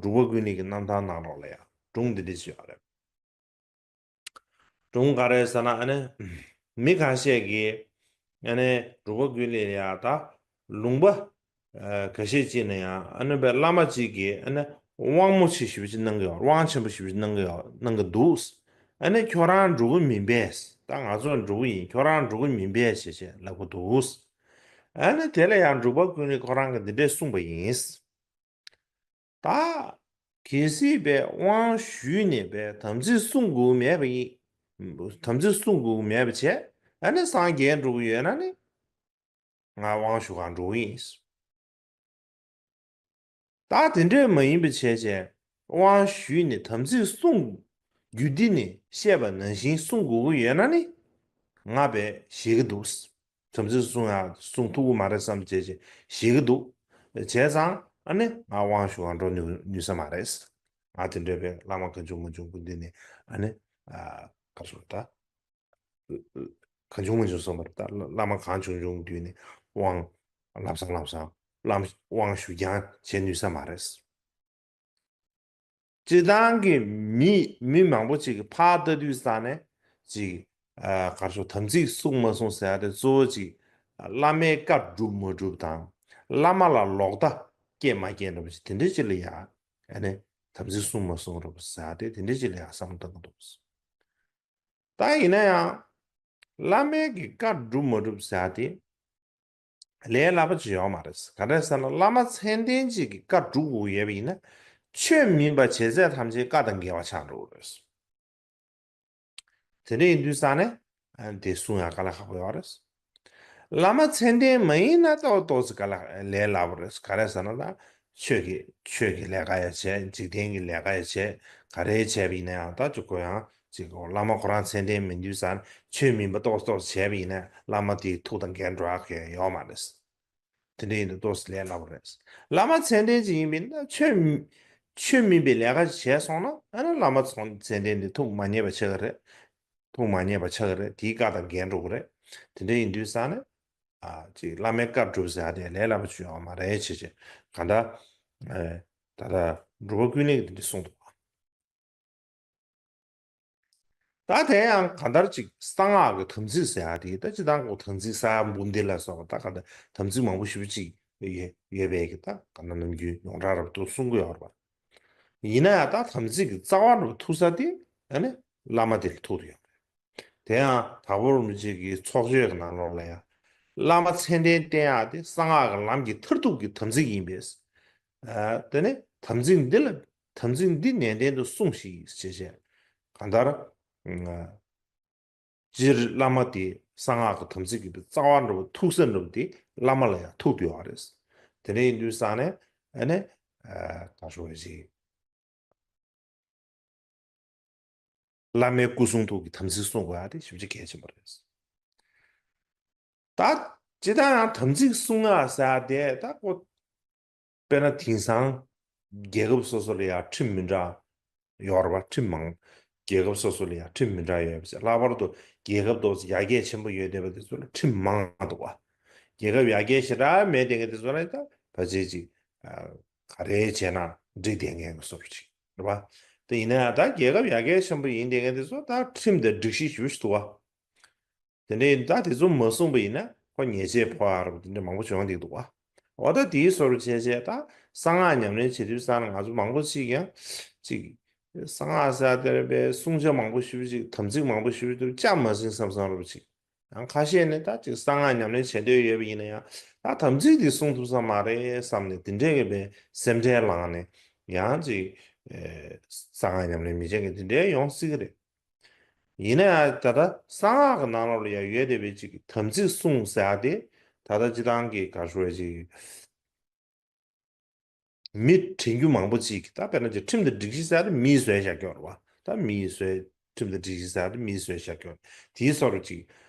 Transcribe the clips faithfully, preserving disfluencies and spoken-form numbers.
འབྲུག་པ་ཀུན་ལེགས་ཀྱི་རྣམ་ཐར་ནང་ལོགས་ལ་ཡང་སྒྲུང་འདི་འདྲ་ཞིག་ཡོད་རེད། སྒྲུང་ག་རེ་ཟེར་ན་ཨ་ནི། མི་ཁ་ཤས་ཀྱིས་ཨ་ནི་འབྲུག་པ་ཀུན་ལེགས་ལ་ཡང་ད་ལུང་པ་ཨ་ཁ་ཤས་ཅིག་ན་ཡང་ཨ་ནི་བའི་བླ་མ་གཅིག་གིས་ཨ་ནི་དབང་མོ་ཆེ་ཞེ་པོ་ཅིག་གནང་གི་ཡོད། དབང་ཆེན་པོ་ཞེ་པོ་ཅིག་གནང་གི་ཡོད། གནང་གི་འདུག་ཨ་ནི་ཁྱོད་རང་འབྲུག་པ་མིན་པས། ད་ང་ཚོ་འབྲུག་པ་ཡིན། ཁྱོད་རང་འབྲུག་པ་མིན་པས་ཞེས་ཞེས་ལབ་ཀྱི་འདུག་ཨ་ནི་དེ་ལ་ཡང་འབྲུག་པ་ཀུན་ལེགས་ཁོ་རང་གིས་འདི་འདྲས་གསུངས་པ་ཡིན། ད། གལ་སྲིད་པའི་དབང་ཞུས་ནས་པའི་དམ་ཚིག་སྲུང་དགོས་མེད་པ་ཡིན། དམ་ཚིག་སྲུང་དགོས་མེད་པ་བྱས། ཨ་ནི་སངས་རྒྱས་འགྲོ་གི་ཡོད་ན་ནི། ང་དབང་ཞུ་གར་འགྲོ་གི་ཡིན། ད་དེ་འདྲས་མ་ཡིན་པ་བྱས་བྱས། དབང་ཞུས་ནས་དམ་ཚིག་སྲུང་། རྒྱུད་སྡེ་ནས་བཤད་པ་ནང་བཞིན་སྲུང་དགོས་ཀྱི་ཡོད་ན་ནི། ང་པས་ཞེད་ཀྱི་འདུག་དམ་ཚིག་སྲུང་ཡ་སྲུང་ཐུབ་ཀྱི་མ་རེད་བསམ་བྱས་བྱས་ཞེད་ཀྱི་འདུག་བྱས་ཙང་ཨ་ནི་ང་དབང་ཞུ་གར་འགྲོ་ནུས་ནུས་ས་མ་རེད། ང་དེ་འདྲའི་པའི་བླ་མ་གང་བྱུང་མང་བྱུང་ཀུན་འདི་ནས་ཨ་ནི་ཨ་ག་རེ་ཟེར་ད། གང་བྱུང་མང་བྱུང་སོང་བར་ད་བླ་མ་གང་བྱུང་བྱུང་བསྡུས་ནས་དབང་ལམ་སང་ལམ་སང་བླ་མ་དབང་ཞུ་རྐྱང་བྱེད་ནུས་ས་མ་རེད། སྤྱིར་བཏང་གི་མི་མི་མང་པོ་ཅིག་གིས་ཕར་ལྟ་དུས་ཙ་ནས་ཅིག་ཨ་ག་རེ་ཟེར་དམ་ཚིག་སྲུང་མ་སྲུང་ཟེར་ཡ་དེ་གཙོ་བོ་ཅིག་བླ་མའི་བཀའ་སྒྲུབ་མ་སྒྲུབ་དང་བླ་མ་ལ་ལོག་ལྟ་སྐྱེས་མ་སྐྱེས་འདྲ་པོ་ཅིག་དེ་འདྲ་ཅིག་ལ་ཡ་ཨ་ནི་དམ་ཚིག་སྲུང་མ་སྲུང་འདྲ་པོ་ཟེར་ཡ་དེ་དེ་འདྲ་ཅིག་ལ་ཡ་བསམ་བློ་གཏོང་གི་འདུག་ད་ཡིན་ན་ཡང་། བླ་མའི་གི་བཀའ་སྒྲུབ་མ་སྒྲུབ་ཟེར་ཡ་དེ། ལས་སླ་པོ་ཅིག་ཡོད་མ་རེད། ག་རེ་ཟེར་ན་བླ་མ་མཚན་ལྡན་ཅིག་གི་བཀའ་སྒྲུབ་དགོས་ཡོད་པ་ཡིན་ན། ཆོས་མིན་པ་བྱས་ཚད་ཐམས་ཅད་བཀའ་དང་འགལ་བ་ཆགས་འགྲོ་གི་རེད། དེ་འདྲ་ཡིན་དུས་ཙ་ནས། ཨ་དེ་གསུང་ཡ་དཀའ་ལས་ཁག་པོ་ཡོད་རེད། བླ་མ་མཚན་ལྡན་མ་ཡིན་ན་ཏོག་ཏོག་ཙི་དཀའ་ལས་ལས་སླ་པོ་རེད། ག་རེ་ཟེར་ན་ད། ཆོས་ཀྱི་ཆོས་ཀྱི་ལས་ཀ་ཡ་བྱས། འཇིག་རྟེན་གྱི་ལས་ཀ་ཡ་བྱས། ག་རེ་བྱས་པ་ཡིན་ན་ཡང་ད་ཅིག་གོ་ཡང་ཅིག་གོ་བླ་མ་ཁོ་རང་མཚན་ལྡན་མིན་དུས་ཙ་ན་ཆོས་མིན་པ་ཏོག་ཏོག་བྱས་པ་ཡིན་ན་བླ་མ་དེའི་ཐུགས་དང་འགལ་འགྲོ་ཡ་གི་ཡོད་མ་རེད། དེ་འདྲ་ཡིན་དུས་ཏོག་ཙམ་ལས་སླ་པོ་རེད། བླ་མ་མཚན་ལྡན་ཅིག་ཡིན་པ་ཡིན་ན་ཆོས་ཆོས་མིན་པའི་ལས་ཀ་ཞིག་བྱས་སོང་ན་ཨ་ནི་བླ་མ་ཚོ་མཚན་ལྡན་དེ་ཐུགས་མ་མཉེས་པ་ཆགས་ཀྱི་རེད། ཐུགས་མ་མཉེས་པ་ཆགས་ཀྱི་རེད། དེའི་བཀའ་དང་འགལ་འགྲོ་གི་རེད། དེ་འདྲ་ཡིན་དུས་ཙ་ནས། ཨ་ཅིག་བླ་མའི་བཀའ་སྒྲུབ་ཟེར་ཡ་དེ་ལས་སླ་པོ་ཅིག་ཡོད་མ་རེད་བྱས་བྱས། གང་ལྟར། ཨེ་ད་ལྟ་འབྲུག་པ་ཀུན་གླེང་གིས་དེ་འདྲ་གསུངས་འདུག་ད་དེ་ཡང་གང་ལྟར་ཅིག་གསང་སྔགས་ཀྱི་དམ་ཚིག་ཟེར་ཡ་དེ་ད་སྤྱིར་བཏང་གོ་དམ་ཚིག་ས་ཡ་འབུམ་སྡེ་ལ་སོགས་པ་ད་གང་ལྟར་དམ་ཚིག་མང་པོ་ཞེ་པོ་ཅིག་ཡོད་ཡོད་པའི་གི་ད་གང་ལྟར་ནམ་རྒྱུན་ཡོངས་གྲགས་རབ་ཏུ་གསུང་གི་ཡོད་རེད་པ། ཡིན་ན་ཡང་ད་དམ་ཚིག་གི་རྩ་བ་རུ་ཐུག་ས་དེ་ཨ་ནི་བླ་མ་དེ་ལ་ཐུག་ཏུ་ཡོད་རེད། དེ་ཡང་དྭགས་པོ་རིན་པོ་ཆེ་གི་ཚོགས་ཆོས་ཀྱི་ནང་ལོགས་ལ་ཡང་། བླ་མ་མཚན་ལྡན་བསྟེན་ཡག་དེ་གསང་སྔགས་ཀྱི་ལམ་གྱི་མཐར་ཐུག་གི་དམ་ཚིག་ཡིན་པས། ཨ་དེ་ནི་དམ་ཚིག་འདི་ལ་དམ་ཚིག་འདི་ནན་ཏན་དུ་སྲུངས་ཤིག་ཅེས་བཤད། གང་ལྟར། སྤྱིར་བླ་མ་དེ་གསང་སྔགས་ཀྱི་དམ་ཚིག་གི་རྩ་བ་འགྲོ་བ་ཐུག་ས་འགྲོ་བ་དེ་བླ་མ་ལ་ཡང་ཐུག་ཏུ་ཡོད་རེད། དེ་འདྲ་ཡིན་དུས་ཙང་ནས་ཨ་ནི། ཨ་ག་ཞུ་བ་ཞིག་བླ་མའི་སྐུ་གསུང་ཐུགས་ཀྱི་དམ་ཚིག་སྲུང་དགོས་ཡ་དེ་ཞེ་པོ་ཅིག་གལ་ཆེན་པོ་རེད། ད་ཇི་ལྟར་ཡང་དམ་ཚིག་སྲུང་ཡ་ཟེར་ཡ་དེ་ད་ཁོ། དཔེར་ན་དེང་སང་རྒྱལ་ཁབ་སོ་སོ་ལ་ཡང་ཁྲིམས་མི་འདྲ་ཡོད་རེད་པ། ཁྲིམས་མང་། རྒྱལ་ཁབ་སོ་སོ་ལ་ཡང་ཁྲིམས་མི་འདྲ་ཡོད་པ་ལྷག་པར་དུ་རྒྱལ་ཁབ་ཏོག་ཙམ་ཡར་རྒྱས་ཆེན་པོ་ཡོད་བསྡད་པ་དེ་ཚོ་ལ་ཁྲིམས་མང་འདུག་པ། རྒྱལ་ཁབ་ཡར་རྒྱས་ཞེ་དྲག་མེད་བསྡད་མཁན་དེ་ཚོ་ལ་ད་ཕལ་ཆེར་ཅིག་ག་རེ་བྱས་ན་འགྲིག་བསྡད་མཁན་གྱི་བཟོ་འདྲ་ཅིག་རེད་པ། དེ་ཡིན་ན་ཡང་ད་རྒྱལ་ཁབ་ཡར་རྒྱས་ཆེན་པོ་ཡིན་བསྡད་མཁན་དེ་ཚོ་ད་ཁྲིམས་དང་སྒྲིག་གཞི་ཞེ་པོ་ཞིག་འདུག་པ། དེ་འདྲ་ཡིན་ད་དེ་ཚོ་མ་སྲུངས་པ་ཡིན་ན་ཁོ་ཉེས་ཆད་ཕོག་ཡ་རབས་དེ་འདྲ་མང་པོ་བྱུང་བསྡད་འདུག་པ། འོ་ད་དེའི་བཟོ་འདྲ་བྱས་བྱས་ད་གསང་སྔགས་ཉམས་ལེན་བྱེད་དུས་ཙང་ན་ང་ཚོ་མང་པོ་ཅིག་ཡང་ཅིག་གསང་སྔགས་ཟེར་དེ་རེད་པས་སྲུང་བྱ་མང་པོ་ཞེ་པོ་ཅིག་དམ་ཚིག་མང་པོ་ཞེ་པོ་ཅིག་བཅའ་མ་ཟིན་བསམ་བསམ་རབས་ཅིག་ཡང་ཁ་ཤས་ནི་ད་ཅིག་གསང་སྔགས་ཉམས་ལེན་བྱེད་འདོད་ཡོད་པ་ཡིན་ན་ཡང་ད་དམ་ཚིག་འདི་སྲུང་ཐུབ་ས་མ་རེད་བསམ་ནས་དེ་འདྲས་ཀྱི་པའི་སེམས་ཁྲལ་ལངས་ནས་ཡང་ཅིག་གསང་སྔགས་ཉམས་ལེན་མི་བྱེད་མཁན་དེ་འདྲས་ཡོང་སྲིད་ཀྱི་རེད། ཡིན་ན་ཡང་ད་ལྟ་གསང་སྔགས་ཀྱི་ནང་ལོགས་ལ་ཡང་ཡོད་བསྡད་པའི་ཅིག་དམ་ཚིག་སྲུང་ཟེར་ཡ་དེ་ད་ལྟ་སྤྱིར་བཏང་གི་ག་རེ་ཞུ་བའི་ཅིག་མི་དྲན་རྒྱུ་མང་པོ་ཅིག་ད་དཔེར་ན་ཅིག་ཁྲིམས་དང་སྒྲིག་གཞི་ཟེར་ཡ་དེ་མིས་བཟོས་བཞག་ཀྱོག་རེད་པ། ད་མིས་བཟོས་ཁྲིམས་དང་སྒྲིག་གཞི་ཟེར་ཡ་དེ་མིས་བཟོས་བཞག་ཀྱོག་དེའི་སོར་ཅིག་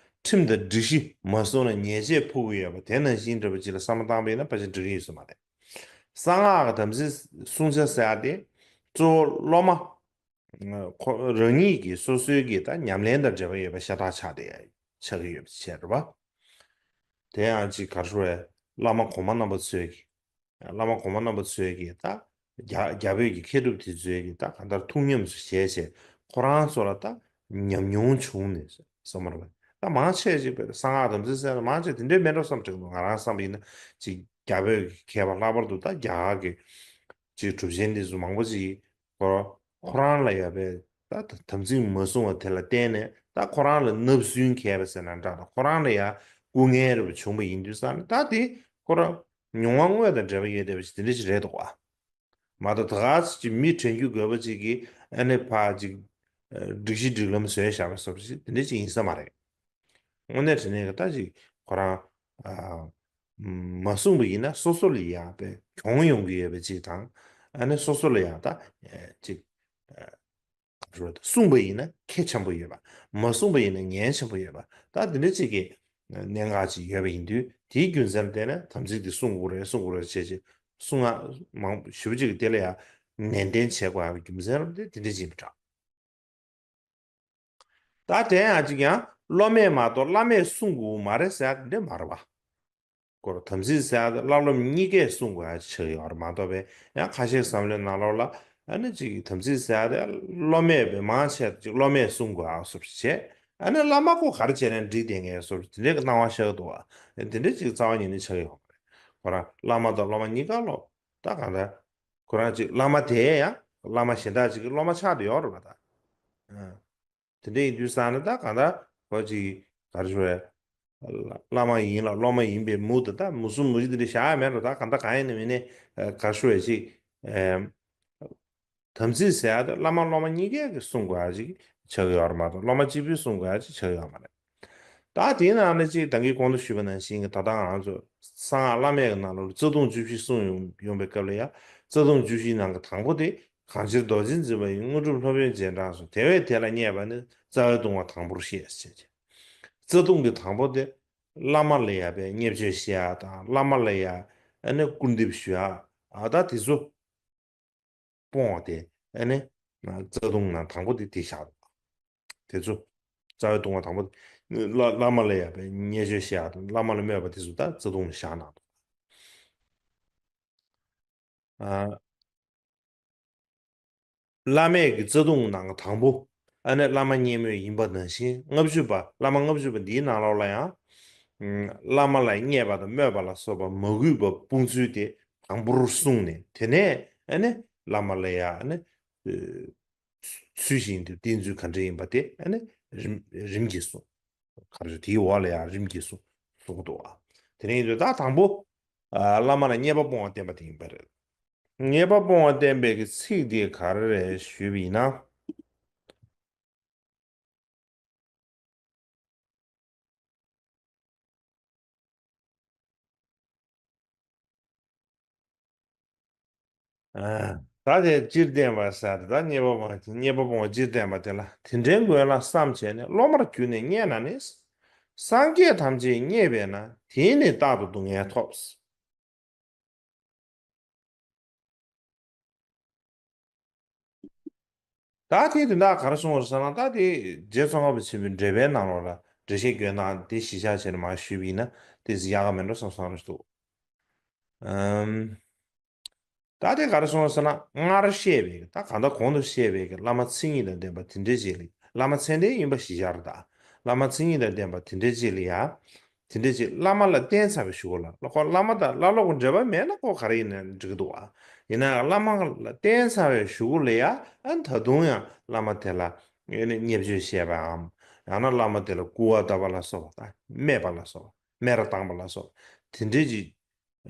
ཁྲིམས་དང་སྒྲིག་གཞི་མ་སྲུང་ན་ཉེས་ཆད་ཕོག་གི་ཡོད་པ་དེ་ནང་བཞིན་འདྲ་པོ་ཅིག་ལ་བསམ་བློ་བཏང་པ་ཡིན་ན་ཕལ་ཆེར་འགྲིག་གི་ཡོད་ས་མ་རེད། གསང་སྔགས་ཀྱི་དམ་ཚིག་སྲུང་བྱ་ཟེར་ཡ་དེ་གཙོ་བོ་སློབ་མ། ཁོ་རང་ཉིད་ཀྱིས་སོ་སོའི་གི་ད་ཉམས་ལེན་དང་འབྲེལ་བ་ཡོད་པ་ཤ་སྟག་ཆགས་བསྡད་ཡ་ཆགས་ཀྱི་ཡོད་པ་བྱས་རེད་པ། དེ་ཡང་ཅིག་ག་རེ་ཞུ་བའི་བླ་མ་གོང་མ་རྣམ་པ་ཚོས་ཀྱི། བླ་མ་གོང་མ་རྣམ་པ་ཚོས་ཀྱི་ད་ རྒྱ་རྒྱ་བོད་ཀྱི་མཁས་གྲུབ་དེ་ཚོའི་གི་ད་གང་ལྟར་ཐུགས་ཉམས་སུ་བཞེས་བྱས་ཁོ་རང་ཚོ་ལ་ད་ཉམས་མྱོང་བྱུང་ནས་བསམ་བློ་ལ་ད་མང་ཆེ་ཅིག་པའི་གསང་སྔགས་དམ་ཚིག་ཟེར་ན་མང་ཆེ་དེ་འདྲའི་མེད་འགྲོ་བསམ་དྲན་འདུག་ང་རང་བསམ་པ་ཡིན་ན་ཅིག་རྒྱ་བོད་ཀྱི་མཁས་པ་ལྷག་པར་དུ་ད་རྒྱ་གར་གྱི་ཅིག་གྲུབ་ཆེན་དེ་ཚོ་མང་པོ་ཅིག་ཁོ་ཁོ་རང་ལ་ཡོད་པའི་ད་དམ་ཚིག་མ་བསྲུང་བ་དེ་ལ་བརྟེན་ནས་ད་ཁོ་རང་ལ་བརྣབ་སེམས་མཁས་པ་ཟེར་ན་འདྲ་ད་ཁོ་རང་ལ་ཡང་སྐུ་ངལ་རེ་བ་བྱུང་བ་ཡིན་དུས་ཙང་ནས་ད་དེ་ཁོ་རང་མྱོང་བ་དངོས་དང་འབྲེལ་བ་ཡོད་བསྡད་པ་ཞིག་དེ་འདྲ་ཞིག་རེད་འདུག་བ། མ་གཏོགས་ད་ག་ཅིག་མི་དྲན་རྒྱུ་དགོས་པ་ཅིག་གིས་ཨ་ནི་ཕ་ཅིག་སྒྲིག་གཞི་སྒྲིག་ལམ་བཟོས་བཞག་པ་སོགས་ཅིག་དེ་འདྲ་ཅིག་ཡིན་ས་མ་རེད། དངོས་གནས་དྲང་གནས་ཀྱི་ད་ཅིག་ཁོ་རང་ཨ་མ་གསུངས་པ་ཡིན་ན་སོ་སོ་ལ་ཡག་པའི་གྱོང་ཡོང་གི་ཡོད་པ་ཅིག་དང་ཨ་ནི་སོ་སོ་ལ་ཡག་ད་ཅིག་གསུངས་པ་ཡིན་ན་ཁེ་ཆེན་པོ་ཡོད་པ། མ་གསུངས་པ་ཡིན་ན་ཉེན་ཆེན་པོ་ཡོད་པ། ད་འདི་འདྲ་ཅིག་གི་གནད་འགག་ཅིག་ཡོད་པ་ཡིན་དུས་དེའི་རྒྱུ་མཚན་ལ་བརྟེན་ནས་དམ་ཚིག་འདི་སྲུང་དགོས་རེད་སྲུང་དགོས་རེད་བྱས་ཅིག་གསུང་ང་མང་ཞེ་པོ་ཅིག་གི་དེ་ལ་ཡང་ནན་ཏན་བྱེད་དགོས་ཡག་གི་རྒྱུ་མཚན་རེད་དེ་འདྲ་ཅིག་ཡིན་པ་འདྲ། ད་དེ་ཡང་ཅིག་ཡང་སློབ་མས་མ་གཏོགས་བླ་མས་གསུང་དགོས་མ་རེད་ཟེར་ཡག་དེ་འདྲ་མ་རེད་བ། སྐོར་དམ་ཚིག་ཟེར་ཡག་དེ་བླ་སློབ་གཉིས་ཀས་གསུང་དགོས་ཡག་ཆགས་ཡོད་རེད་མ་གཏོགས་པའི་ཡང་ཁ་ཤས་བསམ་བློའི་ནང་ལོགས་ལ་ཨ་ནི་ཅིག་དམ་ཚིག་ཟེར་ཡག་དེ་སློབ་མས་པའི་མང་ཆེ་ཅིག་སློབ་མས་གསུང་དགོས་ཡག་སོགས་བྱས་ཨ་ནི་བླ་མ་ཁོ་ག་རེ་བྱས་ནས་འགྲིག་བསྡད་མཁན་སོགས་དེ་འདྲའི་གི་སྣང་བ་ཤར་གི་འདུག་བ། དེ་འདྲའི་ཅིག་རྩ་བ་ཉིད་ནས་ཆགས་ཡོད་མ་རེད། ཁོ་རང་བླ་མ་དང་སློབ་མ་གཉིས་ཀ་ལོ་ད་གང་ལྟར་ཁོ་རང་ཅིག་བླ་མ་དེ་ཡང་བླ་མ་གཞན་དག་ཅིག་གི་སློབ་མ་ཆགས་བསྡད་ཡོད་རེད་བ་ད། དེ་འདྲ་ཡིན་དུས་ཙང་ནས་ད་གང་ལྟར་ཁོ་ཅིག་ག་རེ་ཞུ་རེད། བླ་མ་ཡིན་ལ་སློབ་མ་ཡིན་པའི་མུ་མཐུད་ད་མུ་གསུམ་མུ་བཞི་དེ་འདྲ་བཞག་ཡ་མེད་འགྲོ། ད་གང་ལྟར་གང་ཡིན་ནའི་མིན་ནའི་ག་རེ་ཞུ་རེད་ཅིག་དམ་ཚིག་ཟེར་ཡ་དེ་བླ་མ་སློབ་མ་གཉིས་ཀས་ཀྱི་གསུང་དགོས་ཡ་ཅིག་ཆགས་ཡོད་རེད་མ་གཏོགས་སློབ་མ་གཅིག་པུས་གསུང་དགོས་ཡ་ཅིག་ཆགས་ཡོད་མ་རེད། ད་དེའི་ནང་ནས་ཅིག་ད་གིན་གོང་དུ་ཞུས་པ་ནང་བཞིན་གྱི་ད་ལྟ་ང་ཚོ་གསང་སྔགས་བླ་མེད་ཀྱི་ནང་ལོགས་རྩ་ལྟུང་བཅུ་བཞི་གསུངས་ཡོང་ཡོང་པའི་སྐབས་ལ་ཡང་རྩ་ལྟུང་བཅུ་བཞིའི་ནང་གི་དང་པོ་དེ་གང་ཕྱིར་རྡོ་རྗེ་འཛིན་པ་ཡི་དངོས་གྲུབ་སློབ་དཔོན་རྗེས་འབྲང་སོགས་དེ་བས་དེ་ལ་བརྙས་པ་ནི་རྩ་བའི་ལྟུང་བ་དང་པོར་བཤད་ཟེར་བྱས། རྩ་ལྟུང་གི་དང་པོ་དེ་བླ་མ་ལ་ཡ་བའི་བརྙས་བཅོས་བཤད་ཡ་དང་བླ་མ་ལ་ཡ་ཨ་ནི་སྐུར་འདེབས་ཞུ་ཡ་ཨ་ད་དེ་ཚོ། སྤོང་བ་དེ་ཨ་ནི་རྩ་ལྟུང་ནང་དང་པོ་དེ་དེ་བཞག་འདུག་དེ་ཚོ་རྩ་བའི་ལྟུང་བ་དང་པོ་དེ་བླ་བླ་མ་ལ་ཡ་བའི་བརྙས་བཅོས་བཤད་ཡ་དང་བླ་མ་ལ་སྨོད་པ་དེ་ཚོ་ད་རྩ་ལྟུང་ལ་བཞག་གནང་འདུག་ཨ། བླ་མེད་ཀྱི་རྩ་ལྟུང་ནང་དང་པོ་ཨ་ནི་བླ་མ་བརྙས་སྨོད་ཡིན་པ་ནང་བཞིན་ལྔ་བཅུ་པ་བླ་མ་ལྔ་བཅུ་པ་འདིའི་ནང་ལོགས་ལ་ཡང་། ཨ། བླ་མ་ལ་བརྙས་པ་དང་སྨོད་པ་ལ་སོགས་པ་མ་གུས་པ་སྤོང་ཚུལ་དེ་དང་པོར་གསུངས་ནས་དེ་ནས་ཨ་ནི་བླ་མ་ལ་ཡ་ཨ་ནི། ཚུལ་བཞིན་དུ་བསྟེན་ཚུལ་ག་འདྲ་ཡིན་པ་དེ་ཨ་ནི་རིམ་རིམ་གྱིས་གསུངས། ག་རེ་དེའི་འོག་ལ་ཡང་རིམ་གྱིས་གསུངས་གསུངས་འདུག་བ། དེ་ནས་ཡིན་དུས་ད་དང་པོ་ཨ་བླ་མ་ལ་བརྙས་པ་སྤོང་བ་བསྟན་པ་དེ་ཡིན་པ་རེད། བརྙས་པ་སྤོང་བ་བསྟན་པའི་གི་ཚིག་དེ་ག་རེ་རེད་ཞུས་པ་ཡིན་ན། ཨ། ད་དེ་སྤྱིར་བསྟན་པ་ཟེར་ད་བརྙས་པ་སྤོང་བརྙས་པ་སྤོང་བ་སྤྱིར་བསྟན་པ་དེ་ལ་དེ་འདྲའི་མགོན་ལ་བསམ་བྱས་ནས་སློབ་མར་གྱུར་ནས་བརྙས་ན་ནི། སངས་རྒྱས་ཐམས་ཅད་བརྙས་པས་ན་དེས་ནི་རྟག་ཏུ་སྡུག་བསྔལ་ཐོབ། ད་དེ་དོན་དག་ག་རེ་གསུངས་པ་རེད་ཟེར་ན་ད་དེ་རྗེ་ཙོང་ཁ་པ་ཆེན་པོའི་འགྲེལ་པའི་ནང་ལོགས་ལ་འགྲེལ་བཤད་བཀོད་སྟངས་དེ་གཞི་བཞག་བྱས་ནས་མར་ཞུས་པ་ཡིན་ན་དེ་ཟིག་ཡག་ག་མེད་འགྲོ་བསམ་བསམ་རེད་འདུག་ཨམ། ད་དེ་ག་རེ་གསུངས་པ་རེད་ཟེར་ན་སྔར་བཤད་པའི་ད་གང་ལྟར་གོང་དུ་བཤད་པའི་བླ་མ་མཚན་ཉིད་དང་ལྡན་པ་དེ་འདྲའི་རྗེས་ལ་བླ་མ་མཚན་ལྡན་ཡིན་པ་གཞི་བཞག་རེད་ད། བླ་མ་མཚན་ཉིད་དང་ལྡན་པ་དེ་འདྲའི་རྗེས་ལ་ཡ། དེ་འདྲ་ཅིག་བླ་མ་ལ་བརྟེན་ཚར་བའི་གཞུག་གུ་ལ་ཁོ་བླ་མ་དང་བླ་སློབ་ཀྱི་འབྲེལ་བ་མེད་ན་ཁོ་ག་རེ་ཡིན་ན་འགྲིག་གི་འདུག་བ། ཡིན་ན་ཡང་བླ་མ་ལ་བརྟེན་ཚར་བའི་གཞུག་གུ་ལ་ཡ་ཨ་ད་དུང་ཡང་བླ་མ་དེ་ལ་ཨེ་ནི་བརྙས་བཅོས་བཤད་པའམ་ཡང་ན་བླ་མ་དེ་ལ་སྐུར་བ་བཏབ་པ་ལ་སོགས་པ་དང་སྨད་པ་ལ་སོགས་པ་སྨད་ར་བཏང་པ་ལ་སོགས་པ་དེ་འདྲ་ཅིག་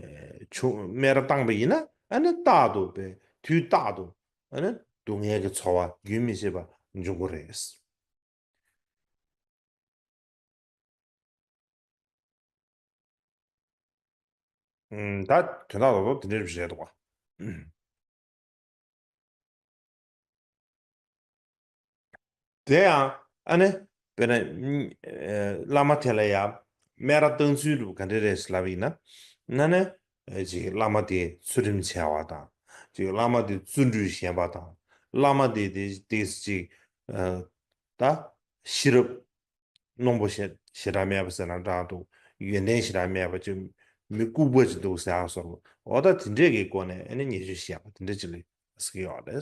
ཨེ་བྱུང་སྨད་ར་བཏང་པ་ཡིན་ན་ཨ་ནི་རྟག་ཏུ་པའི་དུས་རྟག་ཏུ་ཨ་ནི་སྡུག་བསྔལ་གྱི་ཚོར་བ་རྒྱུན་མི་ཆད་པ་འབྱུང་གི་རེད། ཨུམ། ད་དོན་དག་རྡོག་རྡོག་དེ་འདྲ་རེད་འདུག་བ། དེ་ཡང་ཨ་ནི་དཔེར་ན་ཨ་བླ་མ་དེ་ལ་ཡང་སྨད་ར་བཏང་ཚུལ་ག་འདྲ་རེད་ལབ་ཡིན་ན་ཨ་ནི་ཅིག་བླ་མ་དེ་ཚུལ་ཁྲིམས་འཆལ་བ་དང་ཅིག་བླ་མ་དེ་བརྩོན་འགྲུས་ཞན་པ་དང་བླ་མ་དེ་དེ་དེ་ཅིག་ད་ཤེས་རབ་རྣོན་པོ་ཞེ་ཞེ་དྲག་མེད་པ་ཟེར་ན་འདྲ་འདུག་ཡོན་ཏན་ཞེ་དྲག་མེད་པ་ཅིག་ མི་ལྐུགས་པ་ཅིག་འདུག་ཟེར་ཡག་བཟོ་འདྲ། འོ་ད་དེ་འདྲས་ཀྱི་སྒོ་ནས་ཨ་ནི་ཉེས་སྤྱོད་བཤད་པ་དེ་འདྲས་ཅིག་ལ་ཟེར་གྱི་ཡོད་རེད།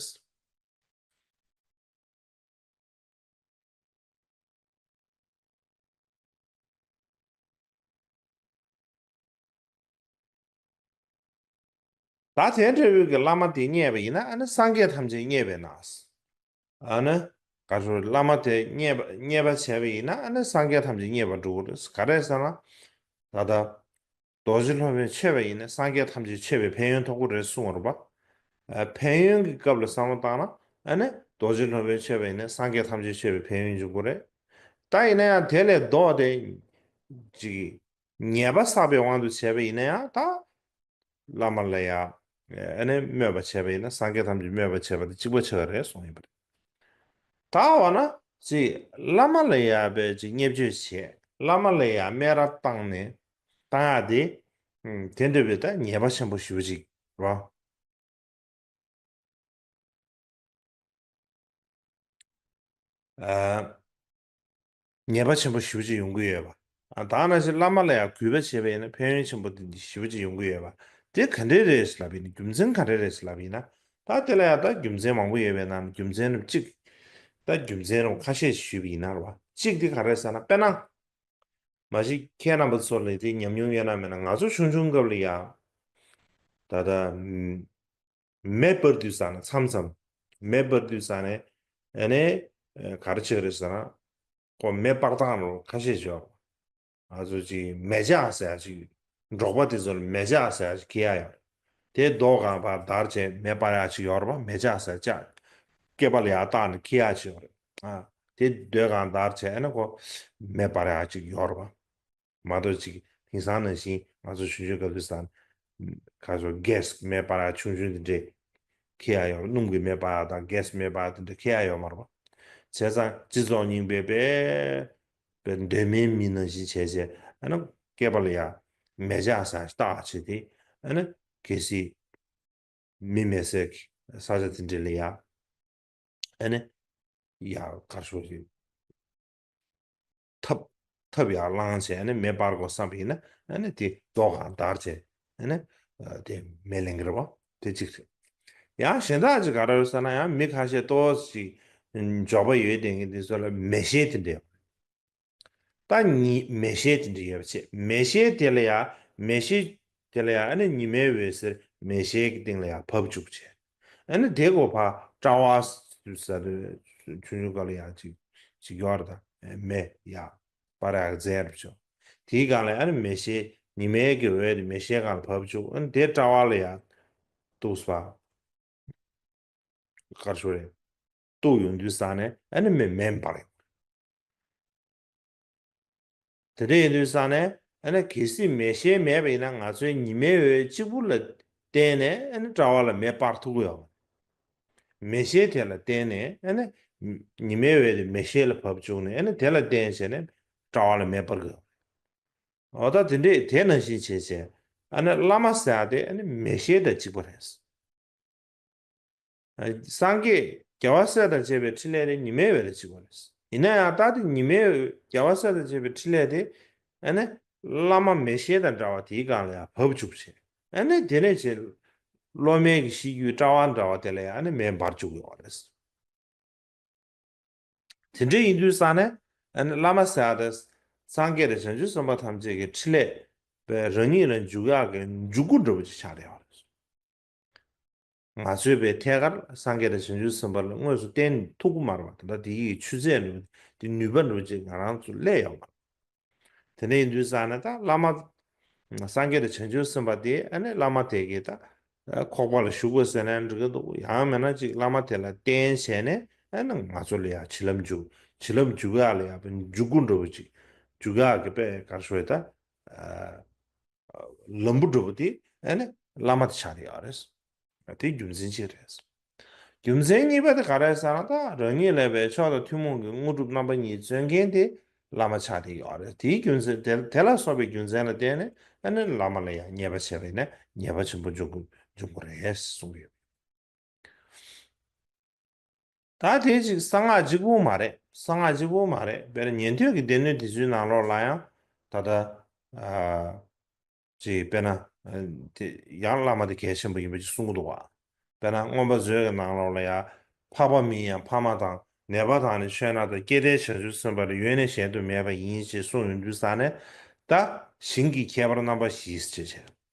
ད་དེ་འདྲ་བོའི་གི་བླ་མ་དེ་རྙེད་པ་ཡིན་ན་ཨ་ནི་སངས་རྒྱས་ཐམས་ཅད་རྙེད་པས་ན། ཨ་ནི་ག་ཚོད་བླ་མ་དེ་རྙེད་པ་རྙེད་པ་བྱས་པ་ཡིན་ན་ཨ་ནི་སངས་རྒྱས་ཐམས་ཅད་རྙེད་པར་འགྲོ་གི་རེད། ག་རེ་ཟེར་ན། ད་ལྟ་རྡོ་རྗེ་སློབ་དཔོན་མཆོད་པ་ཡིན་ན་སངས་རྒྱས་ཐམས་ཅད་མཆོད་པའི་ཕན་ཡོན་ཐོབ་ཀྱི་རེད་གསུངས་པ་རེད་པ། ཨ། ཕན་ཡོན་གྱི་སྐབས་ལ་བསམ་བློ་བཏང་ན་ཨ་ནི་རྡོ་རྗེ་སློབ་དཔོན་མཆོད་པ་ཡིན་ན་སངས་རྒྱས་ཐམས་ཅད་མཆོད་པའི་ཕན་ཡོན་འབྱུང་གི་རེད། ད་ཡིན་ན་ཡང་དེ་ལས་ལྡོག་སྟེ་ཅིག་ཉེས་པ་བསགས་པའི་དབང་དུ་བྱས་པ་ཡིན་ན་ཡང་ད་བླ་མ་ལ་ཡང་ཨ་ནི་སྨོད་པ་བྱས་པ་ཡིན་ན་སངས་རྒྱས་ཐམས་ཅད་སྨོད་པ་བྱས་པ་དང་གཅིག་པ་ཆགས་ཀྱི་རེད་གསུངས་ཡོད་པ་རེད། ད་འོ་ན་ཅིག་བླ་མ་ལ་ཡང་བས་ཅིག་བརྙས་བཅོས་བྱས། བླ་མ་ལ་ཡང་སྨད་ར་བཏང་ནས་བཏང་ཡག་དེ། ཨུམ། དེ་འདྲ་བའི་ད་ཉེས་པ་ཆེན་པོ་ཞེ་པོ་ཅིག་རེད། ཨ། ཉེས་པ་ཆེན་པོ་ཞེ་པོ་ཅིག་ཡོང་གི་ཡོད་པ། ཨ། ད་ནང་བཞིན་བླ་མ་ལ་ཡང་གུས་པ་བྱས་པ་ཡིན་ན་ཕན་ཡོན་ཆེན་པོ་དེ་འདྲ་ཞེ་པོ་ཅིག་ཡོང་གི་ཡོད་པ། དེ་ག་འདྲས་རེད་ལབ་ཡིན་ན། རྒྱུ་མཚན་ག་འདྲས་རེད་ལབ་ཡིན་ན། ད་དེ་ལ་ཡང་ད་རྒྱུ་མཚན་མང་པོ་ཡོད་པའི་ནང་ནས་རྒྱུ་མཚན་རྣམས་གཅིག་ད་རྒྱུ་མཚན་རྣམས་ཁ་ཤས་ཤིག་ཞུས་པ་ཡིན་ན་རེད་པ། གཅིག་དེ་ག་རེ་ཟེར་ན། དཔེར་ན། མ་གཞི་ཁྱེད་རྣམ་པ་ཚོ་ལ་དེ་ཉམས་མྱོང་ཡོད་ན་མེད་ན། ང་ཚོ་ཆུང་ཆུང་སྐབས་ལ་ཡང་ད་ལྟ་མེ་སྤར་དུས་ཙ་ན། མཚམས་མཚམས་མེ་སྤར་དུས་ཙ་ན་ཨ་ནི་ག་རེ་བྱེད་ཀྱི་རེད་ཟེར་ན། ཁོ་མེ་སྤར་སྟངས་རུ་ཁ་ཤས་ཡོད། ང་ཚོ་ཅིག་མེ་ལྕགས་ཟེར་ཡག་ཅིག་འབྲོག་པ་དེ་ཚོ་ལ་མེ་ལྕགས་ཟེར་ཡག་ཅིག་འཁྱེར་ཡག་ཡོད་རེད། དེ་རྡོ་སྒང་ཕར་བརྡར་བྱས་མེ་སྤར་ཡག་ཅིག་ཡོད་རེད་པ། མེ་ལྕགས་ཟེར་ལྕགས། སྐེད་པ་ལ་ཡར་བཏགས་ནས་འཁྱེར་ཡག་ཅིག་ཡོད་རེད། ཨ། དེ་རྡོའི་སྒང་བརྡར་བྱས་ཨ་ནི་ཁོ་མེ་སྤར་ཡག་ཅིག་ཡོད་རེད་པ། མ་གཏོགས་ཅིག་དེང་སང་ནང་བཞིན་ང་ཚོ་ཆུང་ཆུང་སྐབས་དུས་སང་ཁ་ཤོ་གེ་སི་མེ་སྤར་ཡག་ཆུང་ཆུང་དེ་འདྲས་འཁྱེར་ཡག་ཡོད་རེད། སྣུམ་གྱི་མེ་སྤར་ཡག་དང་གེ་སི་མེ་སྤར་ཡག་དེ་འདྲས་འཁྱེར་ཡག་ཡོད་མ་རེད་པ། བྱས་ཙང་སྤྱི་ཚོགས་རྙིང་པའི་དཔེ་དཔེ་གདོད་མའི་མི་ནང་བཞིན་བྱས་བྱས་ཨ་ནི་སྐེད་པ་ལ་ཡ་མེ་ལྕགས་ཟེར་ཡག་བཏགས་བྱས་ཏེ། ཨ་ནི་གལ་སྲིད་མི་མེད་སའི་ས་ཆ་དེ་འདྲ་ལ་ཡ་ཨ་ནི་ཡ་གར་ཤོག་ཞིག་ཐབ་ཐབ་ཡར་བསླངས་བྱས་ཨ་ནི་མེ་སྤར་དགོས་བསམ་པ་ཡིན་ན། ཨ་ནི་དེ་རྡོ་སྒང་བརྡར་བྱས་ཨ་ནི་དེ་མེ་ལེན་གྱི་རེད་པ། དེ་གཅིག་རེད། ཡང་གཞན་དག་ཅིག་ག་རེ་རེད་ཟེར་ན། ཡང་མི་ཁ་ཤས་ཏོག་ཙམ་ཅིག་འབྱོར་པ་ཡོད་བསྡད་མཁན་དེ་ཚོ་ལ་མེ་ཤེལ་དེ་འདྲ་ཡོད། ད་ཉི་མེ་ཤེལ་དེ་འདྲ་ཡོད་པ་བྱས། མེ་ཤེལ་དེ་ལ་ཡ་མེ་ཤེལ་དེ་ལ་ཡ་ཨ་ནི་ཉི་མའི་འོད་ཟེར་མེ་ཤེལ་གྱི་སྟེང་ལ་ཡ་བབས་བཅུག་བྱས། ཨ་ནི་དེ་གོ་ཕ་དཔྲལ་བ་ཟེར་ཆུང་ཆུང་སྐབས་ལ་ཡ་ཅིག་ཅིག་ཡོད་རེད། ད་མེ་ཡ་སྤར་ཡག་རྫས་རེད་བྱས། དེའི་སྒང་ལ་ཨ་ནི་མེ་ཤེལ་ཉི་མའི་གི་འོད་དེ་མེ་ཤེལ་སྒང་ལ་བབས་བཅུག་ཨ་ནི་དེ་དཔྲལ་བ་ལ་ཡ་གཏུགས་པ། གར་ཤོག་རེད། གཏུགས་ཡོང་དུས་ཙ་ན་ཨ་ནི་མེ་མེ་འབར་ཡོང་། དེ་འདྲ་ཡིན་དུས་ཙ་ན་ཨ་ནི་གལ་སྲིད་མེ་ཤེལ་མེད་པ་ཡིན་ན་ང་ཚོའི་ཉི་མའི་འོད་གཅིག་པུ་ལ་བརྟེན་ནས་ཨ་ནི་དཔྲལ་བ་ལ་མེ་སྤར་ཐུབ་ཀྱི་ཡོད་མ་རེད། མེ་ཤེལ་དེ་ལ་བརྟེན་ནས་ཨ་ནི་ཉི་མའི་འོད་དེ་མེ་ཤེལ་ལ་བབས་བཅུག་ནས་ཨ་ནི་དེ་ལ་བརྟེན་བྱས་ནས་དཔྲལ་བ་ལ་མེ་སྤར་གྱི་ཡོད་མ་རེད། འོ་ད་དེ་འདྲས་དེ་ནང་བཞིན་བྱས་བྱས་ཨ་ནི་བླ་མ་ཟེར་ཡག་དེ་ཨ་ནི་མེ་ཤེལ་དང་གཅིག་པ་རེད། སངས་རྒྱས་རྒྱལ་བ་སྲས་དང་བཅས་པའི་ཕྲིན་ལས་དེ་ཉི་མའི་འོད་དང་གཅིག་པ་རེད། ཡིན་ན་ཡང་ད་དེ་ཉི་མའི་འོད་རྒྱལ་བ་སྲས་དང་བཅས་པའི་ཕྲིན་ལས་དེ་ཨ་ནི་བླ་མ་མེ་ཤེལ་དང་འདྲ་བ་དེའི་སྒང་ལ་ཡང་བབས་བཅུག་བྱས། ཨ་ནི་དེ་ནས་བྱས་སློབ་མའི་གི་ཤེས་རྒྱུད་དཔྲལ་བ་འདྲ་བ་དེ་ལ་ཡང་ཨ་ནི་མེ་འབར་བཅུག་ཡོད་རེད། དེ་འདྲ་ཡིན་དུས་ཙ་ན་ཨ་ནི་བླ་མ་ཟེར་ཡག་དེ་སངས་རྒྱས་དང་བྱང་ཆུབ་སེམས་དཔའ་ཐམས་ཅད་ཀྱི་ཕྲིན་ལས་པའི་རང་ཉིད་ལ་འཇུག་ཡག་གི་འཇུག་སྒོ་འདྲ་པོ་ཅིག་ཆགས་བསྡད་ཡོད་རེད། ང་ཚོས་པའི་ཐད་ཀར་སངས་རྒྱས་དང་བྱང་ཆུབ་སེམས་དཔའ་ལ་དངོས་སུ་བསྟེན་ཐུབ་ཀྱི་མ་རེད་པ། ད་ལྟ་དེ་ཡི་ཆུ་ཚད་འདྲ་པོ་དེ་ནུས་པ་འདྲ་པོ་ཅིག་ང་རང་ཚོ་སླེབས་ཡོད་མ་རེད། དེ་འདྲ་ཡིན་དུས་ཙ་ན་ད་བླ་མ་སངས་རྒྱས་དང་བྱང་ཆུབ་སེམས་དཔའ་དེ་ཨ་ནི་བླ་མ་དེ་གིས་ད་ཁོག་པ་ལ་བཞུགས་དགོས་ཟེར་ན་འགྲིག་གི་འདུག་ཡང་མིན་ན་ཅིག་བླ་མ་དེ་ལ་བརྟེན་བྱས་ནས་ཨ་ནི་ང་ཚོ་ལ་ཡང་བྱིན་རླབས་འཇུག་བྱིན་རླབས་འཇུག་ཡག་ལ་ཡང་འཇུག་སྒོ་འདྲ་པོ་ཅིག་འཇུག་ཡག་གི་དཔེ་ག་རེ་ཞུ་དགོས་རེད། ད་ལམ་བུ་འགྲོ་བ་དེ་ཨ་ནི་བླ་མ་དེ་ཆགས་ཀྱི་ཡོད་རེད། དེ་རྒྱུ་མཚན་གཅིག་རེད། རྒྱུ་མཚན་གཉིས་པ་དེ་ག་རེ་ཟེར་ན། ད་རང་ཉིད་ལ་ཡོད་པའི་མཆོག་དང་ཐུན་མོང་གི་དངོས་གྲུབ་རྣམ་པ་གཉིས་སྩོལ་མཁན་དེ་བླ་མ་ཆགས་ཀྱི་ཡོད་རེད། དེའི་རྒྱུ་མཚན་དེ་དེ་ལ་སོགས་པའི་རྒྱུ་མཚན་ལ་བརྟེན་ནས་ཨ་ནི་བླ་མ་ལ་ཡང་བརྙས་པ་བྱས་པ་ཡིན་ན་ཉེས་པ་ཆེན་པོ་འབྱུང་གི་འབྱུང་གི་རེད་གསུངས་ཡོད། ད་དེ་ཅིག་གསང་སྔགས་གཅིག་པུ་མ་རེད། གསང་སྔགས་གཅིག་པུ་མ་རེད། དཔེར་ན་ཉན་ཐོས་ཀྱི་སྡེ་སྣོད་དེ་ཚོའི་ནང་ལོགས་ལ་ཡང་ད་ལྟ་ཨ་ ཅིག་དཔེར་ན་ཨ་དེ་ཡང་བླ་མ་དེ་གལ་ཆེན་པོ་ཡིན་པ་ཅིག་གསུང་གི་འདུག་བ། དཔེར་ན་མངོན་པ་མཛོད་ཀྱི་ནང་ལོགས་ལ་ཡང་འཕགས་པ་མིན་ཡང་འཕགས་མ་དང་། ནད་པ་དང་ནི་ཆོས་སྣ་དང་། སྐྱེ་མཐའི་བྱང་ཆུབ་སེམས་དཔའ་ལ། ཡོད་ནི་གཞན་དུ་མེད་པ་ཡིན། ཅེས་གསུངས་ཡོང་དུས་ཙ་ནས་ད་ཞིང་གི་ཁྱད་པར་རྣམ་པ་བཞི་ཞེས་བྱ།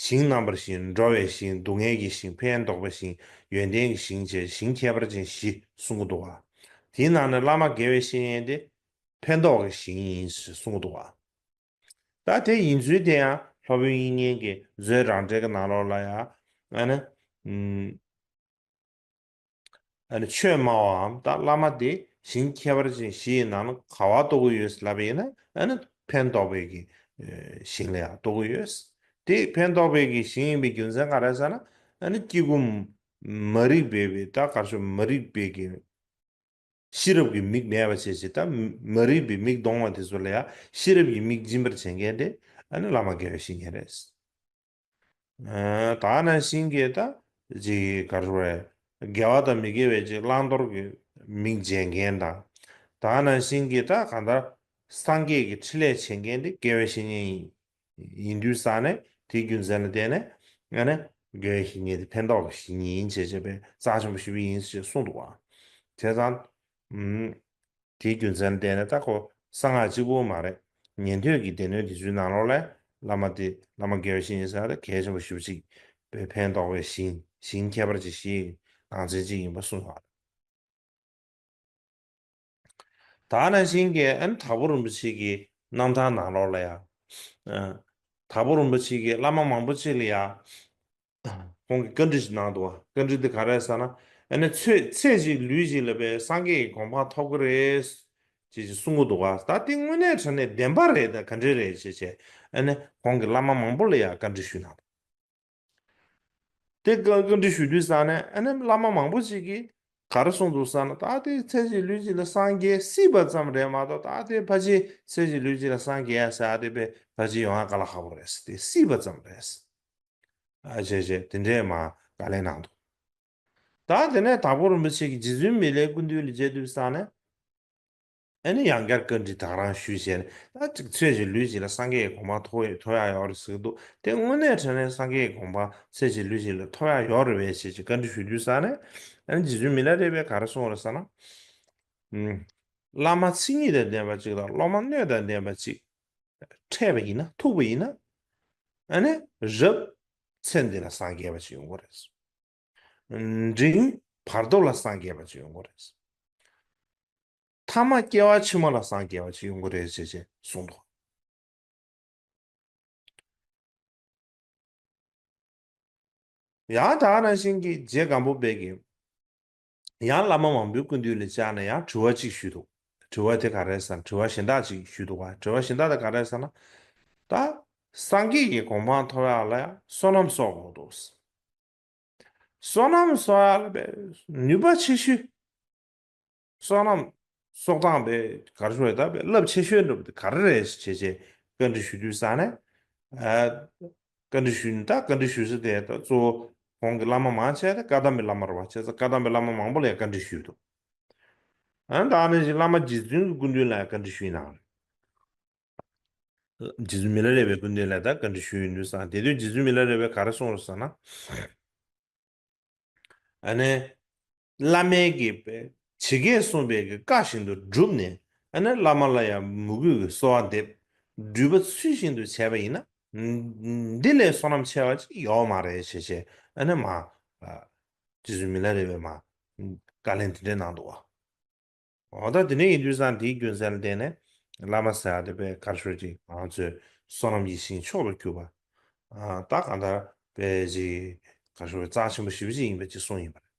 ཞིང་རྣམ་པར་བཞི། འགྲོ་བའི་ཞིང་། སྡུག་བསྔལ་གྱི་ཞིང་། ཕན་འདོགས་པའི་ཞིང་། ཡོན་ཏན་གྱི་ཞིང་བཅས་ཞིང་ཁྱད་པར་ཅན་བཞི་གསུང་གི་འདུག་བ། དེའི་ནང་ནས་བླ་མ་དགེ་བའི་བཤེས་གཉེན་དེ་ཕན་འདོགས་ཀྱི་ཞིང་ཡིན་ཞེས་གསུང་གི་འདུག་བ། ད་དེ་ཡིན་ཚུལ་དེ་ཡང་སློབ་དཔོན་དབྱིག་གཉེན་གྱི་མཛོད་རང་འགྲེལ་གྱི་ནང་ལོགས་ལ་ཡང་ཨ་ནི་ཨུམ། ཨ་ནི་ཆོས་སྨྲ་བའམ་ད་བླ་མ་དེ་ཞིང་ཁྱད་པར་ཅན་བཞི་ཡི་ནང་ན་ག་བ་གཏོགས་ཀྱི་ཡོད་ལབ་པ་ཡིན་ན། ཨ་ནི་ཕན་འདོགས་པའི་གི་ཨེ་ཞིང་ལ་ཡང་གཏོགས་ཀྱི་ཡོད། དེ་ཕན་འདོགས་པའི་གི་ཞིང་ཡིན་པའི་རྒྱུ་མཚན་ག་རེ་ཟེར་ན། ཨ་ནི་སྐྱེ་དགུ་མ་རིག་པའི་བའི་ད་གར་ཤོ་མ་རིག་པའི་གི་ཤེས་རབ་ཀྱི་མིག་མེད་པ་བྱས་ཅིག་ད་མ་རིག་པའི་མིག་གདོང་བ་དེ་ཚོ་ལ་ཡང་ཤེས་རབ་ཀྱི་མིག་སྦྱིན་པར་བྱེད་མཁན་དེ་ཨ་ནི་བླ་མ་དགེ་བའི་བཤེས་གཉེན་རེད། ཨ་ད་ནང་བཞིན་གྱི་ད་ཅིག་ག་རེ་རེད། དགེ་བ་དང་མི་དགེ་བའི་ཅིག་བླང་དོར་གྱི་མིག་འབྱེད་མཁན་དང་། ད་ནང་བཞིན་གྱི་ད་གང་ལྟར་སངས་རྒྱས་ཀྱི་ཕྲིན་ལས་བྱེད་མཁན་དེ་དགེ་བའི་བཤེས་གཉེན་ཡིན། ཡིན་དུས་ཙ་ནས་དེའི་རྒྱུ་མཚན་ལ་བརྟེན་ནས་ཨ་ནི་དགེ་བའི་བཤེས་གཉེན་དེ་ཕན་ཐོགས་ཀྱི་བཤེས་གཉེན་ཡིན་བྱས་བྱས་པས་རྩ་ཆེན་པོ་ཞེ་པོ་ཡིན་ཞེས་གསུངས་འདུག་བ། བྱས་ཙང་ཨུམ། དེའི་རྒྱུ་མཚན་ལ་བརྟེན་ནས་ད་ཁོ་གསང་སྔགས་གཅིག་པུ་མ་རེད། ཉན་ཐོས་ཀྱི་སྡེ་སྣོད་དེ་ཚོའི་ནང་ལོགས་ལ་བླ་མ་དེ་བླ་མ་དགེ་བའི་བཤེས་གཉེན་ཟེར་བ་དེ་གལ་ཆེན་པོ་ཞེ་པོ་ཅིག་པའི་ཕན་འདོགས་པའི་ཞིང་ཞིང་ཁྱད་པར་ཅན་བཞིའི་ནང་ཚན་གཅིག་ཡིན་པ་གསུངས་པ་རེད། ད་ནང་བཞིན་གྱི་ཨ་ནི་དྭགས་པོ་རིན་པོ་ཆེ་གི་རྣམ་ཐར་ནང་ལོགས་ལ་ཡང་། ཨ་དྭགས་པོ་རིན་པོ་ཆེ་གིས་བླ་མ་མང་པོ་ཅིག་ལ་ཡང་ཁོང་གིས་བཀའ་འདྲི་ཞིག་གནང་འདུག་བ། བཀའ་འདྲི་འདི་ག་རེ་རེད་ཟེར་ན། ཨ་ནི་ཚེ་ཚེ་གཅིག་ལུས་གཅིག་ལ་བའི་སངས་རྒྱས་ཀྱི་གོ་འཕང་ཐོབ་ཀྱི་རེད་ཅེས་ཅེས་གསུང་གི་འདུག་བ། ད་དེ་དངོས་གནས་དྲང་གནས་བདེན་པ་རེད་ད་ག་འདྲ་རེད་ཅེས་བྱས་ཨ་ནི་ཁོང་གིས་བླ་མ་མང་པོ་ལ་ཡང་བཀའ་འདྲི་ཞུས་གནང་འདུག་དེ་བཀའ་བཀའ་འདྲི་ཞུ་དུས་ཙ་ནས་ཨ་ནི་བླ་མ་མང་པོ་ཅིག་གིས་ག་རེ་གསུངས་འདུག་ཟེར་ན། ད་དེ་ཚེ་གཅིག་ལུས་གཅིག་ལ་སངས་རྒྱས་སྲིད་པ་ཙམ་རེད་མ་གཏོགས། ད་དེ་ཕལ་ཆེར་ཚེ་གཅིག་ལུས་གཅིག་ལ་སངས་རྒྱས་ཡ་ཟེར་ཡ་དེ་དཔེ་ཕལ་ཆེར་ཡོང་ཡ་དཀའ་ལས་ཁག་པོ་རེད། དེ་སྲིད་པ་ཙམ་རེད། ཨ་བྱས་བྱས་དེ་འདྲས་མ་བཀའ་ལན་གནང་འདུག་ད་དེ་ནས་དྭགས་པོ་རིན་པོ་ཆེ་གིས་རྗེ་བཙུན་མི་ལའི་སྐུ་མདུན་ལ་མཇལ་དུས་ཙ་ནས་ཨ་ནི་ཡང་བསྐྱར་བཀའ་འདྲི་ད་ག་རང་ཞུས་བྱས་ནས། ད་ཅིག་ཚེ་གཅིག་ལུས་གཅིག་ལ་སངས་རྒྱས་ཀྱི་གོ་འཕང་ཐོབ་ཐོབ་ཡ་ཡོད་རེད་ཟེར་གྱི་འདུག་དེ་དངོས་གནས་དྲང་གནས་སངས་རྒྱས་ཀྱི་གོ་འཕང་ཚེ་གཅིག་ལུས་གཅིག་ལ་ཐོབ་ཡ་ཡོད་རེད་པས་ཞེས་ཀྱི་བཀའ་འདྲི་ཞུ་དུས་ཙ་ནས། ཨ་ནི་རྗེ་བཙུན་མི་ལ་རས་པས་ག་རེ་གསུངས་རེད་ཟེར་ན། ཨུམ། བླ་མ་མཚན་ཉིད་དང་ལྡན་པ་ཅིག་དང་སློབ་མ་སྣོད་དང་ལྡན་པ་ཅིག་འཕྲད་པ་ཡིན་ན་ཐུག་པ་ཡིན་ན། ཨ་ནི་རབ་ཚེ་འདི་ལ་སངས་རྒྱས་པ་ཅིག་ཡོང་གི་རེད། འབྲིང་བར་དོ་ལ་སངས་རྒྱས་པ་ཅིག་ཡོང་གི་རེད། ཐ་མ་སྐྱེ་བ་ཕྱི་མ་ལ་སངས་རྒྱས་པ་ཅིག་ཡོང་གི་རེད་ཅེས་ཅེས་གསུངས་འདུག་ཡང་དེ་ནང་བཞིན་གྱི་རྗེ་སྒམ་པོ་པས་ཀྱིས་ཡང་བླ་མ་མང་པོའི་སྐུ་མདུན་ལ་བཅར་ནས་ཡང་དྲི་བ་གཅིག་ཞུས་འདུག་དྲི་བ་དེ་ག་རེ་ཟེར་ན། དྲི་བ་གཞན་དག་ཅིག་ཞུས་འདུག་ག་དྲི་བ་གཞན་དག་དེ་ག་རེ་ཟེར་ན། ད་སངས་རྒྱས་ཀྱི་གོ་འཕང་ཐོབ་ཡག་ལ་ཡང་བསོད་ནམས་གསོག་དགོས་འདུག་བསོད་ནམས་གསོག་ཡག་ལ་བས་ནུས་པ་ཆེ་ཤོས། བསོད་ནམས་གསོག་སྟངས་པས་ག་རེ་ཞུ་རེད། ད་པའི་རླབས་ཆེ་ཤོས་འདྲ་པོ་དེ་ག་རེ་རེད་ཅེས་བྱས་བཀའ་འདྲི་ཞུ་དུས་ཙ་ནས། ཨ། བཀའ་འདྲི་ཞུས་ནས། ད་བཀའ་འདྲི་ཞུ་ས་དེ་ད་གཙོ་བོ་ཁོང་གི་བླ་མ་མང་ཆེ་བ་དེ་བཀའ་གདམས་པའི་བླ་མ་རེད་པ། བྱས་ཙང་བཀའ་གདམས་པའི་བླ་མ་མང་པོ་ལ་ཡང་བཀའ་འདྲི་ཞུས་འདུག་ཨ་ནི་ད་ནི་བླ་མ་རྗེ་བཙུན་གྱི་སྐུ་མདུན་ལ་ཡང་བཀའ་འདྲི་ཞུས་གནང་རེད། རྗེ་བཙུན་མི་ལ་རས་པའི་སྐུ་མདུན་ལ་ད་བཀའ་འདྲི་ཞུས་ཡོང་དུས་ཙང་། དེ་དུས་རྗེ་བཙུན་མི་ལ་རས་པས་ག་རེ་གསུངས་རེད་ཟེར་ན། ཨ་ནི། བླ་མའི་གི་བྱེད་སྐད་གསུངས་པའི་གི་བཀའ་བཞིན་དུ་བསྒྲུབས་ནས། ཨ་ནི་བླ་མ་ལ་ཡང་མོས་གུས་ཀྱི་གསོལ་བ་འདེབས། སྒྲུབ་པ་ཚུལ་བཞིན་དུ་བྱས་པ་ཡིན་ན། འདི་ལས་བསོད་ནམས་ཆེ་བ་ཅིག་ཡོད་མ་རེད་ཅེས་བྱས། ཨ་ནི་མ། རྗེ་བཙུན་མི་ལ་རས་པས་མ། བཀའ་ལན་དེ་འདྲས་གནང་འདུག་བ། འོ་ད་དེ་ནས་ཡིན་དུས་ཙང་དེའི་རྒྱུ་མཚན་ལ་བརྟེན་ནས་བླ་མ་ཟེར་ཡག་དེ་དཔེ་ག་རེ་ཞུ་ཅིག་ང་ཚོས་བསོད་ནམས་ཀྱི་ཞིང་མཆོག་ཏུ་གྱུར་པ། ཨ། ད་གང་ལྟར་དཔེ་ཅིག་ག་རེ་ཞུ་རྩ་ཆེན་པོ་ཞེ་པོ་ཅིག་ཡིན་པ་ཅིག་གསུངས་ཡིན་པ་